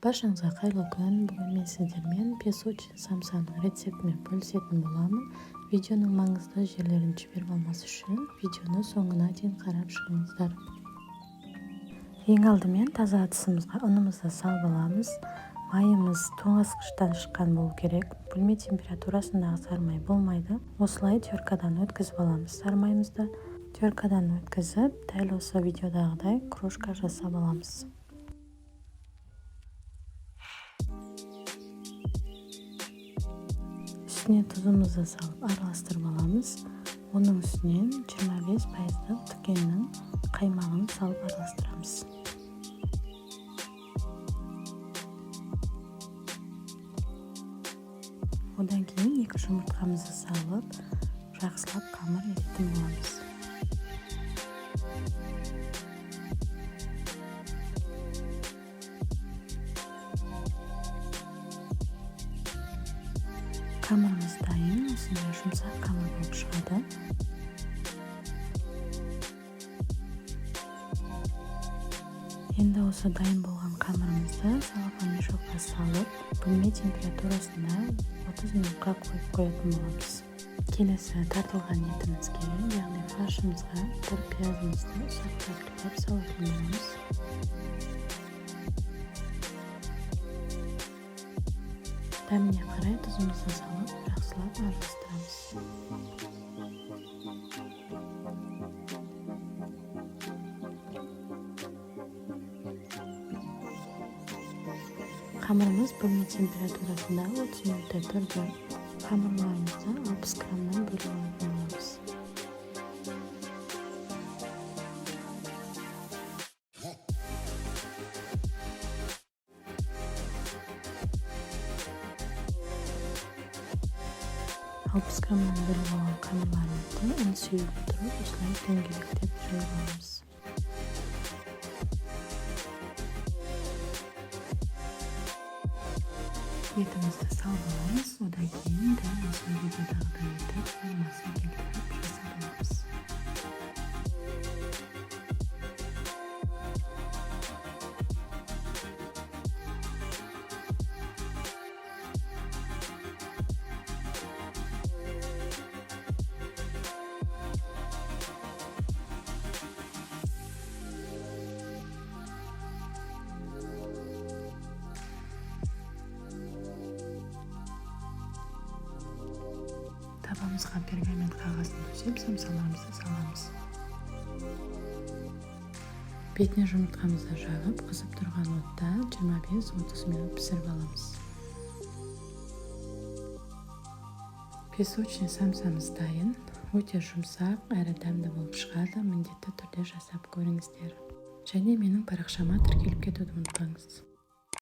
Баршаңызға қайырлы күн! Бүгін мен сіздермен песочный самсаның рецептімен бөлісетін боламын. Видеоның маңызды жерлерін жіберіп алмас үшін видеоны соңына дейін қарап шығыңыздар. Ең алдымен таза ыдысымызға ұнымызды салып аламыз. Майымыз тоңазытқыштан шыққан болу керек. Бөлме температурасындағы сары май болмайды. Осылай теркадан өткізіп аламыз сары майымызды. Теркадан өткізіп, дәл осы видеодағыдай крошка жасап аламыз. Үстіне тұзымызды салып араластырып аламыз. Оның үстінен 25%-лық дүкеннің қаймағын салып араластырамыз. Одан кейін 2 жұмыртқамызды салып, жақсылап қамыр ерітетін боламыз. Қамырымыз дайын, осындай жұмсақ қамыр болып шығады. Енді осы дайын болған қамырымызды целлофан мешокқа салып, бөлме температурасында 30 минутқа қойып қоятын боламыз. Келесі тартылған етімізге, яғни фаршымызға бір пиязымызды ұсақтап турап салатын боламыз. Дәміне қарай тұзымызды салып, жақсылап араластырамыз. Қамырымыз бөлме температурасында 30 минуттай тұрды. Қамырларымызды 60 граммнан бөліп алатын боламыз. 60 граммнан бөліп алған қамырларымызды ұн сеуіп отырып, осылай дөңгелектеп жайып аламыз. Етімізді салып аламыз, одан кейін дәл осы видеодағыдай етіп формасын келтіріп жасап аламыз. Табамызға пергамент қағазын төсеп, самсаларымызды саламыз. Бетіне жұмыртқамызды жағып, қызып тұрған отта 25-30 минут пісіріп аламыз. Песочный самсамыз дайын. Өте жұмсақ әрі дәмді болып шығады. Міндетті түрде жасап көріңіздер. Және менің парақшама тіркеліп кетуді ұмытпаңыз.